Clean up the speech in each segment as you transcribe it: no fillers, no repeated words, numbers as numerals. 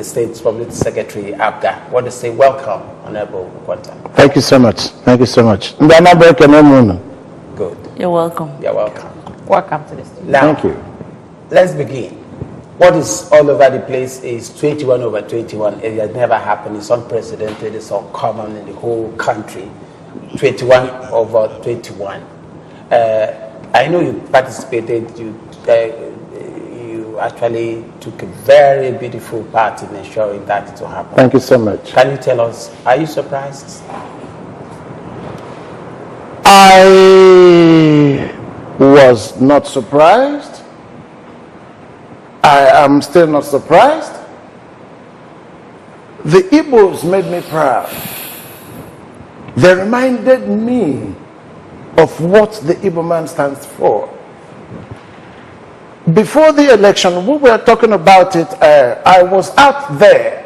the state's public secretary, APGA. Want to say welcome, Honorable Okonta. Thank you so much. Thank you so much. Ndị Anambra, ekene m unu. Good. You're welcome. You're welcome. Welcome to the studio. Now, Thank you. Let's begin. What is all over the place is 21 over 21. It has never happened. It's unprecedented. It's uncommon in the whole country. 21 over 21. I know you participated. You actually took a very beautiful part in ensuring that it will happen. Thank you so much. Can you tell us, are you surprised? I was not surprised. I am still not surprised. The Igbos made me proud. They reminded me of what the Igbo man stands for. Before the election, we were talking about it. I was out there.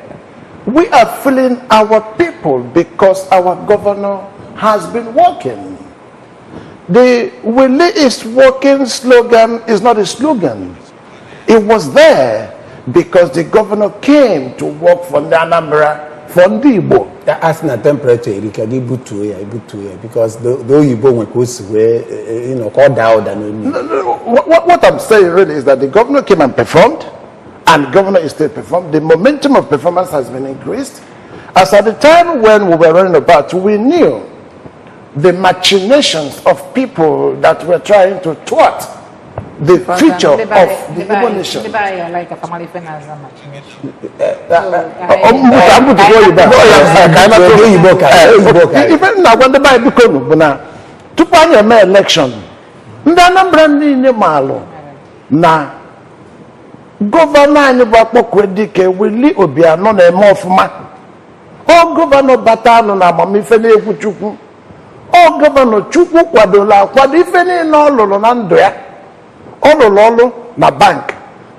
We are feeling our people because our governor has been working. The "Willie is working" slogan is not a slogan. It was there because the governor came to work for the Anambra, for ndị Igbo. A sị na temperature erika gị butuo ya, ebutuo ya, because the oyibo nwe ka o si wee ka ọ daa ụda n'onu. No, what I'm saying really is that the governor came and performed, and the governor is still performing. The momentum of performance has been increased. As at the time when we were running about, we knew the machinations of people that were trying to thwart the future of the Igbo nation. Ndị be anyị like ka ife na-aza machination. Mbutu oyibo a. Ka anyị na- Oyibo ka oyibo ka. Ife m na-agwa ndị be anyị, biko nụ, bụ na tupu anyị eme election, ndị Anambra niile maalụ na governor anyị bụ Akpọkụedike Willie Obianọ na-eme ọfụma. Ọ governor bata anụ na amamife na egwu Chukwu. Ọ governor Chukwu kwadola akwado. Ife niile ọ lụrụ na ndụ ya, ọ lụrụ ọlụ na bank,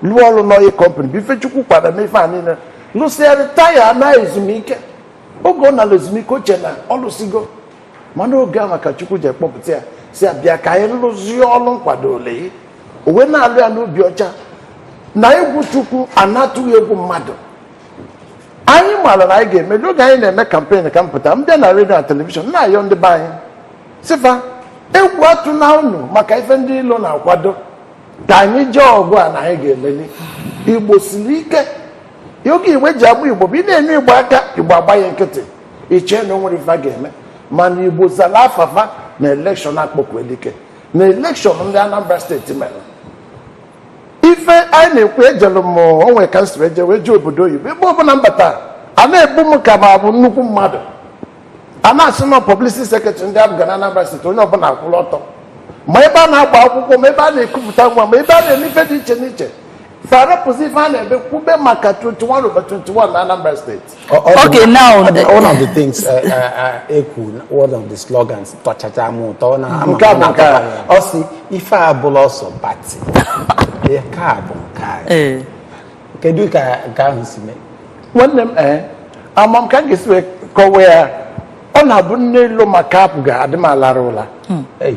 lụọ ọlụ n'oil company, bụ ife Chukwu kwado n'ife a niile. Lụsịa, retire na ezumike. Oge ọ nara ezumike, oche na ọ lụsigo, mana oge ahụ ka Chukwu ji ekpọpụta ya, si ya bịa ka anyị lụzie ọlụ nkwado ole. O wee na-alụ ya n'obi ọcha na egwu Chukwu, anatụghị egwu mmadụ. Anyị maara na anyị ga-emeli. Oge anyị na-eme campaign, ka m pụta, m bịa na redio na television na-ayọ ndị be anyị, sịfa egwu atụna unu maka ife ndị ilo na-akwado, ka anyị jee ọgụ a na anyị ga-emeli. Igbo siri ike. Oge igwe ji agba Igbo bụ ị na-enu Igbo aka, Igbo agba ya nkịtị, ichee na o nwere ife a ga-eme. Mana Igbo zara afafa na election Akpọkụedike na election ndị Anambra Steeti mere. Ife anyị na-ekwu, ejelu m onwe ka m siri eje wee jee obodo oyibo. Ebe ọbụla m bata, a na-ebu m ka ma bụ nnukwu mmadụ. A na-asị na publicity secretary ndị APGA na Anambra Steeti, onye ọbụla akwụrụ ọtọ, ma ebe a na-agba akwụkwọ, ma ebe a na-ekupụta nwa, ma ebe a na-eme ife dị iche n'iche, farapụzi ife a na-ebe kwube maka 21 over 21 na Anambra Steeti. Okay, now One of the things ekwu, one of the slogans tọchacha m ụtọ na ama Nke a bụ nke a. Ọ sị ife a bụla ọsọ party, nke a bụ nke a. Kedu ka nke ahụ si mee? Nwanne m, ee, ama m ka m ga-esi wee kọwa ya. Ọ na-abụ nne elu maka APGA adị m alara ụla. Hey.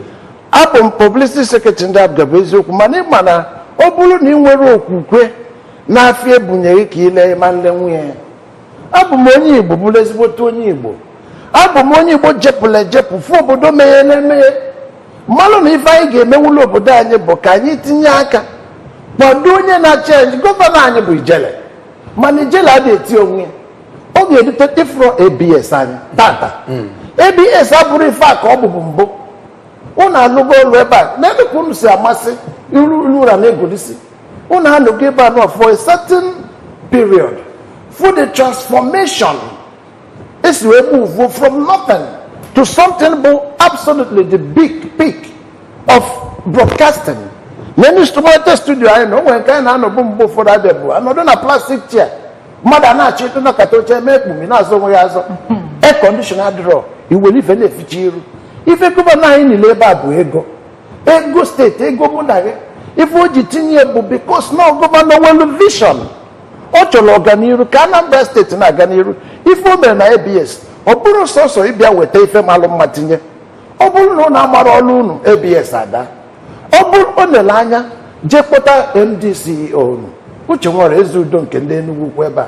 Abụ m publicity secretary ndị APGA bụ eziokwu, mana ịma na ọ bụrụ na ị nwere okwukwe n'afịa ebunyeghị ka ile ma nle nwunye ya. Abụ m onye Igbo, bụrụ ezigbote onye Igbo. Abụ m onye Igbo jepụla ejepụ, fụ obodo meghere emeghe, mmalụ na ife anyị ga-emewulu obodo anyị bụ ka anyị tinye aka kwado onye na-achị anyị. Governor anyị bụ Ijele, mana Ijele adịghị eti onwe ya. Ọ ga-edute ifro ABS anyị tata. ABS abụrụ ife a ka ọ bụbu mbụ. Unu alụgo ọrụ ebe a n'ebe ka unu si amasị iru ụra na-egolisi. Unu anọgo ebe a nọ for a certain period for the transformation esi wee move from nothing to something bụ absolutely the big peak of broadcasting. N'elu instrumental studio anyị na o nwere nke anyị na-anọbụ mgbe ụfọdụ, abịa bụ anọdụ na plastic chair, mmadụ a na-achọ ịtụ nọkata oche eme ekpumi na-azọ onwe ya azọ, air condition adịrọ, iwere ife na-eficha iru. Ife governor anyị niile ebe a bụ ego, ego steeti, ego mụ na gị. Ife o ji tinye bụ because na governor nwelu vision, ọ chọrọ ọganiru ka Anambra Steeti na-aga n'iru. Ife o mere na ABS, ọ bụrụ sọsọ ịbịa weta ife malụ mma tinye, ọ bụrụ na ụnụ amara ọrụ unu, ABS ada. Ọ bụrụ o lere anya jee kpọta MD CEO unu, Uche nwere ezi udo nke ndị Enugu ukwu ebe a.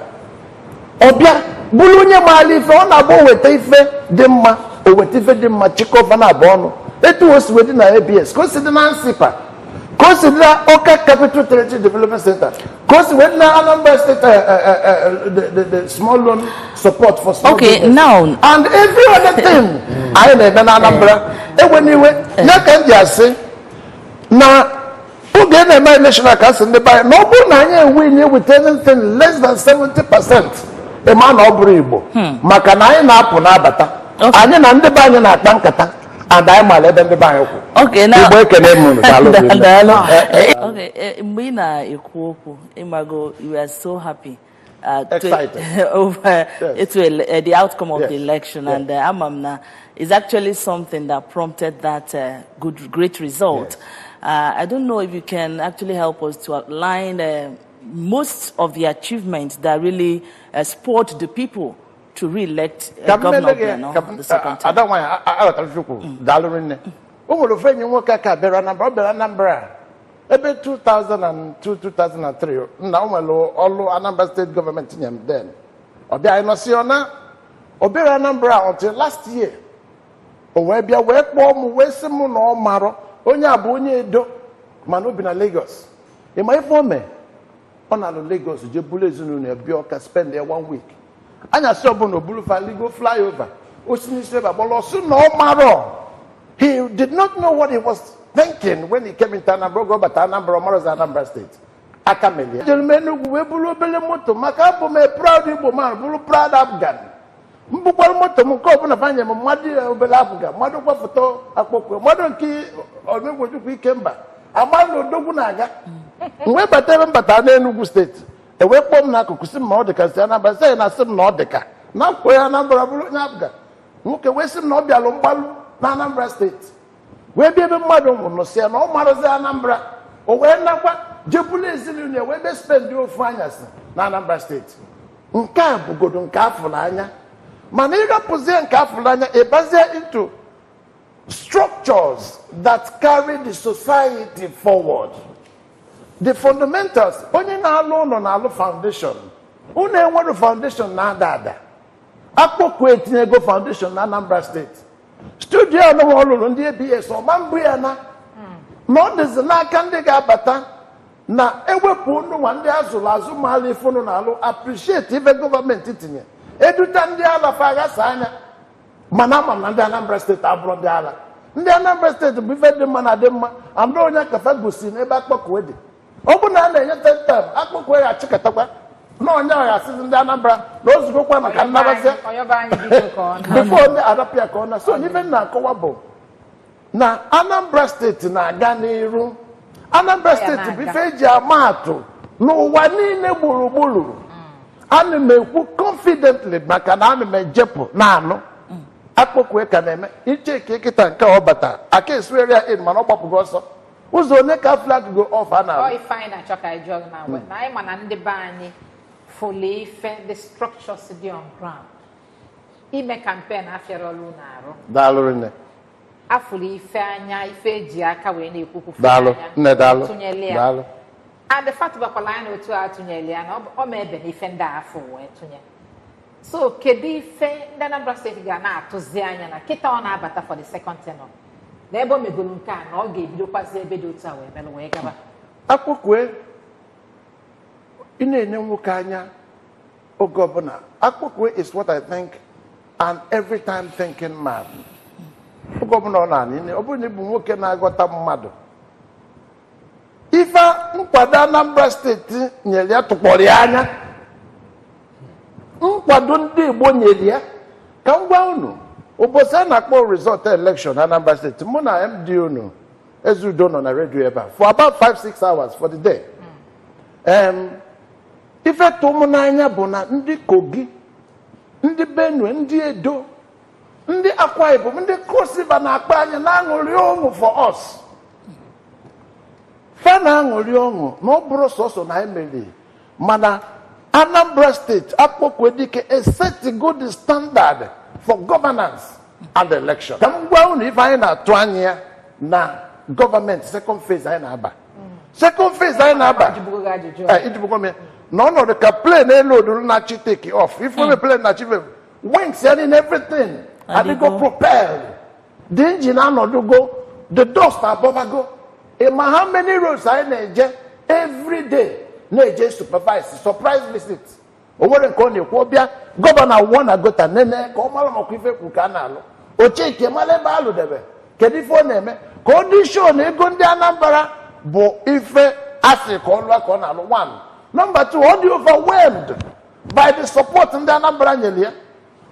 Ọbịa bụrụ onye maara ife, ọ na-abụ o weta ife dị mma, o weta ife dị mma, chịkọva na abụọ ọnụ. Etu o si wee dị na ABS, ka o si dị na NSIPA, ka o si dị na Awka Capital Territory Development Center, ka o si wee dị na Anambra State the small loan support for small business now and every other thing anyị na-eme na Anambra. Ewe n'iwe ya ka m ji asị na oge a na-eme election a, ka asị ndị be anyị na ọ bụrụ na anyị ewin with anything less than 70%, ịma na ọ bụrụ Igbo, maka na anyị na-apụ na-abata, anyị na ndị be anyị na-akpa nkata and anyị mara ebe ndị be anyị kwụ. Okay, now Igbo, ekene m unu. Daalụ rinne. Daalụ. Okay, mgbe ị na-ekwu okwu, ịmago, you are so happy Excited. over the outcome of the election, and ama m na is actually something that prompted that good, great result. I don't know if you can actually help us to outline most of the achievements that really spurred the people to re-elect Ka m Governor mele gị Obiano ka m- the second time. Ada nwaanyị, aghọtara Chukwu, daalụ rinne. O nwere ofe enyi nwoke ka bịara Anambra. Ọ bịara Anambra ebe 2002, 2003 nna o nwere ọlụ Anambra Steeti gọọmenti nye m then. Ọ bịa, anyị nọsị, ọ na ọ bịara Anambra until last year. O wee bịa, wee kpọọ m, wee sị m na ọ marọ onye a bụ onye Edo, mana o bi na Lagos. Ị ma ife o mee? Ọ na-alụ Lagos, jee buru ezinụlọ ya bịa Ọka, spend ya one week. Anyasị ọbụla o buru faligo flyover, o si n'isi ebe agbala ọsị na ọ marọ. He did not know what he was thinking when he came into Anambra. Oge ọ bata Anambra, ọ marọzi Anambra Steeti. Aka melie jere m Enugwu wee buru obere moto, maka abụ m a proud Igbo man, bụrụ proud APGA. M bukwara moto m nke ọbụla banye m mmadụ ya, obere APGA, mmadụ kwa foto Akpọkwe, mmadụ nke Ọdụmegwuchukwu Ikemba, ama na odogwu na-aga. M wee bata ebe m batara n'Enugwu Steeti, e wee kpọọ m n'akụkụ, sị m ma ọ dịka si Anambra, sị ya na sị m na ọ dịka na akwụkwọ ya Anambra, bụrụ onye APGA. Nwoke wee sị m na ọ bịalụ mgbalụ na Anambra Steeti, wee bịa ebe mmadụ nwụrụ, nọsị ya na ọ marụzi Anambra. O wee nakwa jebulu ezinụlọ ya, wee bịa spend ofu anyasị na Anambra Steeti. Nke a bụgodo nke afụrụ anya, mana ịrapụzie nke afụrụ anya, ịbazie into structures that carry the society forward, the fundamentals. Onye na-alụ ụlọ na-alụ foundation. Unu enwere foundation na-ada ada. Akpọkụ etinyego foundation na Anambra Steeti. Studio anụnwa ọ lụrụ ndị ABS, ọma mbụ ya na ọ dịzi n'aka ndị ga-abata na ewepụ nnụnwa ndị azụrụ azụ maala ife unu na-alụ, appreciate ife gọọmenti tinye, eduta ndị alafa aghasa anya. Mana ama m na ndị Anambra Steeti abụrụ ndị ala. Ndị Anambra Steeti bụ ife dị mma na adị mma andụ. Onye kafa gosi n'ebe Akpọkwe dị, ọ bụ na a na-enye 10 time, Akpọkwe ya achịkọtakwa na onye ọha asịzi ndị Anambra na ozugokwa maka nnabazia. Ọyọba anyị, biko, ka ọ na Before ndị arapịa ka ọ na so ife m na-akọwa bụ na Anambra Steeti na-aga n'iru. Anambra Ya Steeti bụ na-aga. ife eji ama atụ n'ụwa niile gburugburu. Ana m ekwu confidently maka na ana m ejepụ na-anụ Akpọkwe ka na-eme iche ka kịta nke ọ bata aka esuere ya in, mana ọ gbapụgo ọsọ ụzọ onye ka flag go off a Ọ na-alụ. Ife anyị na-achọ ka anyị jụọ gị na anyị ma na ndị be anyị fụlụ ife the structures dị on ground ime campaign afịara ọlụ na-arụ. Daalụ rinne. Afụlụ ife anya, ife eji aka wee na-ekwukwu. Daalụ nne, daalụ. Tụnyele ya. Daalụ. And the fact bakwala anyị na otu a tụnyere ya na ọ ma ebe na ife ndị a afọ wee tụnye. So kedu ife ndị Anambra Steeti ga na-atụzi anya na kịta ọ na-abata for the second tenure, na ebe o megoro nke a, na ọ ga-ebidokwazi ebe dị otu a wee melụ wee gaba? Akpọkwe, ị na-enye nwoke anya oge ọbụla. Akpọkwe is what I think an every time thinking man. Oge ọbụla ọ na-anị, ọ bụrụ na ị bụ nwoke na-aghọta mmadụ, ife nkwado Anambra Steeti nyere ya tụkpọrọ ya anya, nkwado ndị Igbo nyere ya. Ka m gwa unu, ụbọchị a na-akpọ result election Anambra Steeti, mụ na MD unu Ezeudo nọ na redio ebe a for about 5-6 hours for the day. Ife tụ mụ n'anya bụ na ndị Kogi, ndị Benue, ndị Edo, ndị Akwa Ibom, ndị Cross River na-akpa anyị na-aṅụrị ọṅụ for us. Fa na-aṅụrị ọṅụ na ọ bụrụ sọsọ na anyị meriri, mana Anambra Steeti, Akpọkwe Dike esetigo the standard for governance and election. Ka m gwa unu ife anyị na-atụ anya ya na gọọmenti second phase anyị na-aba, second phase anyị na-aba. Ajụbugo gị ajụjụ a. Ee, ijibụkwa m ya. Na ọnọdụ ka plane elu oduru na-achị take off. If only plane na-achị wings and everything adịgo propelled. The engine anọdụgo, the dust abọbago. Ịma how many roads anyị na-eje every day na-eje supervise surprise visit. O nwere nke ọ na-ekwu ọbịa gọvanọ wụọ na gota nene ka ọ mara makwa ife kwu ka a na-alụ. Ocheke mara ebe alụdebe kedu ife ọ na-eme ka ọ dị show na ego ndị Anambra bụ ife asị ka ọ lụọ ka ọ na-alụ. 1. Number 2, ọ dị overwhelmed by the support ndị Anambra nyere ya.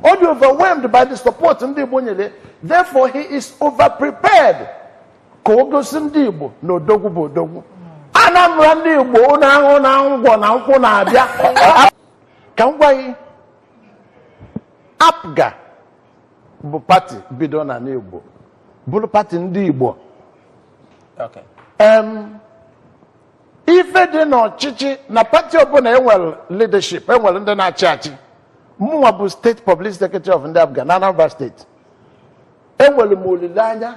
Ọ dị overwhelmed by the support ndị Igbo nyere ya. Therefore, he is over-prepared ka o gosi ndị Igbo na odogwu bụ odogwu. Anambra ndị Igbo na-aṅụ na ngwọ na nkwụ na-abịa. Ka m gwa gị, APGA bụ pati bido na Igbo, bụrụ pati ndị Igbo. Ife dị n'ọchịchị na pati ọbụla enwere leadership, enwere ndị na-achị achị. Mụnwa bụ steeti public secretary of ndị APGA na Anambra steeti. Enwere m olileanya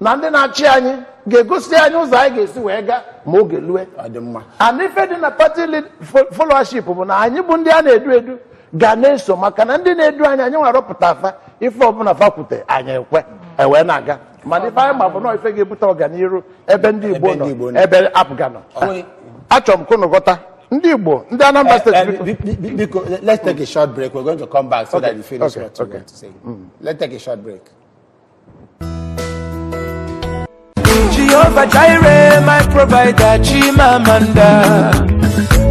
na ndị na-achị anyị ga-egosi anyị ụzọ anyị ga-esi wee gaa ma oge lue. And ife dị na pati followership bụ na anyị bụ ndị a na-edu edu ga na-eso, maka na ndị na-edu anyị anyị nwa arọpụta afa ife ọbụla fakwute anyị ekwe ewee na-aga. Mana ife anyị ma bụ na ife ga-ebute ọganiru ebe ndị Igbo nọ, ebe APGA nọ. Achọrọ m ka unu ghọta ndị Igbo, ndị Anambra steeti. Biko, let's take a short break. We're going to come back so that you finish what you want to say. Let's take a short break. Jehovah Jireh, my provider, Chimamanda.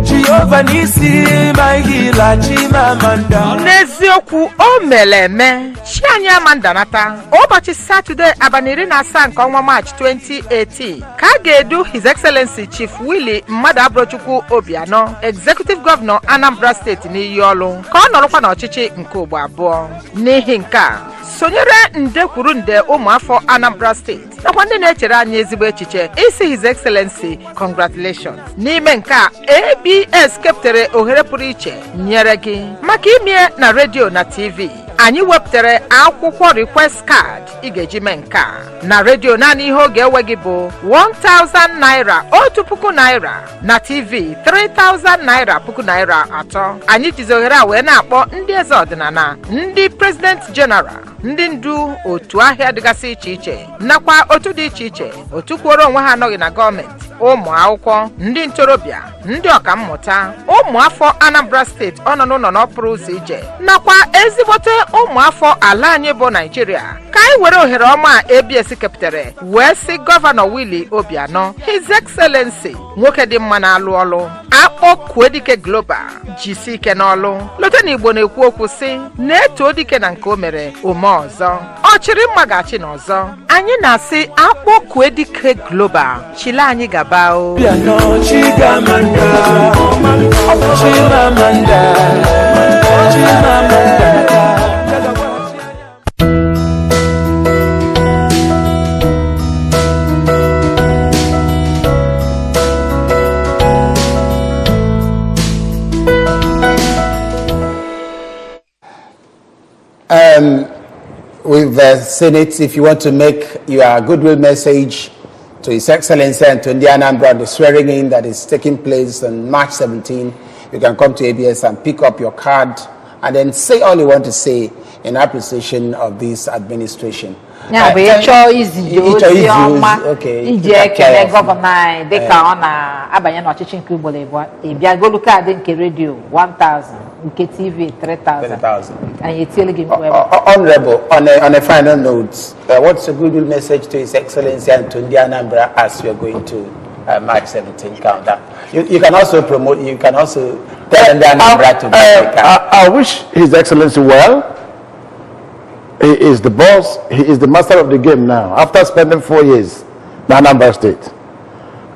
Jehovah Nisi, my healer, Chimamanda. N'eziokwu, o mere eme. Chi anyị ama ndanata. Ụbọchị Satọde abalị 17 nke ọnwa Maachị 2018 ka a ga-edu His Excellency Chief Willie Mmadụabụrụchukwu Obianọ, Executive Governor Anambra Steeti n'iyi ọlụ ka ọ nọrọkwa n'ọchịchị nke ugbo abụọ. N'ihi nke a, sonyere nde kwuru nde ụmụafọ Anambra Steeti nakwa ndị na-echere anyị ezigbo echiche isi His Excellency congratulations. N'ime nke a, ABS kepụtara ohere pụrụ iche nyere gị maka ime na redio na TV. Anyị wepụtara akwụkwọ request card ị ga-eji mee nke a. Na redio naanị ihe oge ewe gị bụ 1000 naira, 1000 naira, na TV 3000 naira, 3000 naira. Anyị jizi ohere a wee na-akpọ ndị eze ọdịnala, ndị president general, ndị ndu otu ahịa dịgasị iche iche nakwa otu dị iche iche, otu kwuoro onwe ha anọghị na gọọmenti, ụmụ akwụkwọ, ndị ntorobịa, ndị ọkammụta, ụmụafọ Anambra steeti ọ nọ n'ụlọ n'ọpụrụ ụzọ ije nakwa ezigbote ụmụafọ ala anyị bụ Naijiria, ka anyị were ohere ọma ABS kepụtara wee sị Gọvanọ Willie Obianọ, His Excellency, nwoke dị mma na-alụ ọlụ, Akpọkuedike Global, jisi ike n'ọlụ. Lote na Igbo na-ekwu okwu sị na-eto dike na nke o mere ome ọzọ, ọ chịrị mma ga-achị n'ọzọ. Anyị na-asị Akpọkuedike Global, chile anyị gaba o. Obianọ, Chimamanda, Chimamanda, Chimamanda. We've seen it. If you want to make your goodwill message to His Excellency and to Ndi Anambra on the swearing in that is taking place on March 17, you can come to ABS and pick up your card and then say all you want to say in appreciation of this administration. Ya bụ ịchọọ izi ozi ọma iji ekele gọvanọ anyị dịka ọ na-abanye n'ọchịchị nke ugboro abụọ, ị bịa kaadị nke redio 1000, nke TV 3000. Anyị etiele gị mkpu ebe. Honorable, on a final note, what's a goodwill message to His Excellency and to Ndi Anambra as we are going to March 17 countdown? You can also promote, you can also tell Ndi Anambra to buy the card. I wish His Excellency well. He is the boss, he is the master of the game now, after spending 4 years in Anambra State.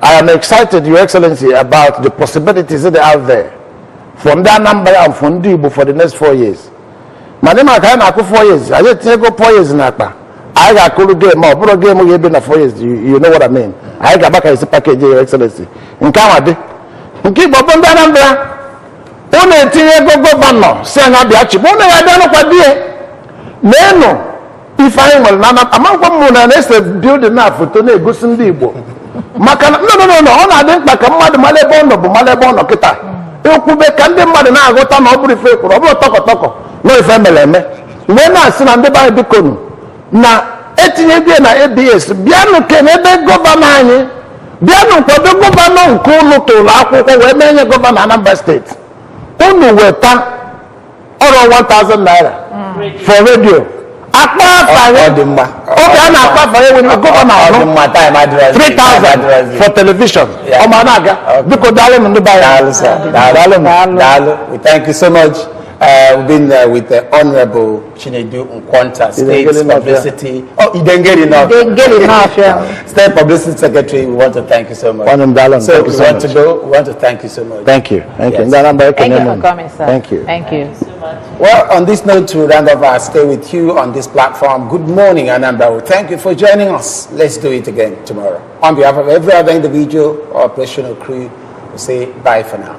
I am excited, Your Excellency, about the possibilities that are out there from that number and from Igbo for the next 4 years. My name is 4 years. I just go 4 years in Akpa. I got cool game, or game will be 4 years. You know what I mean. I got back as a package, Your Excellency. In Kamadi, in Kibobunda Anambra, only Tingo Governor, saying Abiachi, only I don't know what dear. Neno, if I will not, among one na building na foto na-egosi ndị Igbo. Maka no, ọ na-adị mkpa ka mmadụ mara ebe ọ nọ bụ mara ebe ọ nọ kịta. bido kwube ka ndị mmadụ na-aghọta na ọ bụrụ ife kwuru, ọ bụrụ tọkọtọkọ na ife mere eme. Mgbe na-asị na ndị be anyị bikonu na etinye bie na ABS, bịanụ kene ebe gọvanọ anyị, bịanụ kwado gọvanọ nke ụlọ tụrụ akwụkwọ wee mee nye gọvanọ Anambra steeti. Unu weta ọrụ 1000 naira for radio. Akpa afa Ọ dị mma. Oge a na-akpa afa ya nwere gọvanọ Ọ dị anọ mma, time adịrọzi. 3000 for television. Yeah. Ọma na-aga. Biko daalụ m ndị be anyị. Daalụ, sir. Daalụ. Daalụ. We thank you so much. We've been with the Honorable Chinedu Nkwanta, State Idengeli North, Publicity. Oh, Idengeli North. Idengeli North, yeah. State Publicity Secretary, we want to thank you so much. Honorable Daalụ, So thank you we so want much. to go. We want to thank you so much. Thank you. Thank you. Yes. Ndị Anambra Thank ekene you m. for coming, sir. Thank you. Thank you. Well, on this note, to round off our stay with you on this platform, good morning, Anambra. We thank you for joining us. Let's do it again tomorrow. On behalf of every other individual or operational crew, we say bye for now.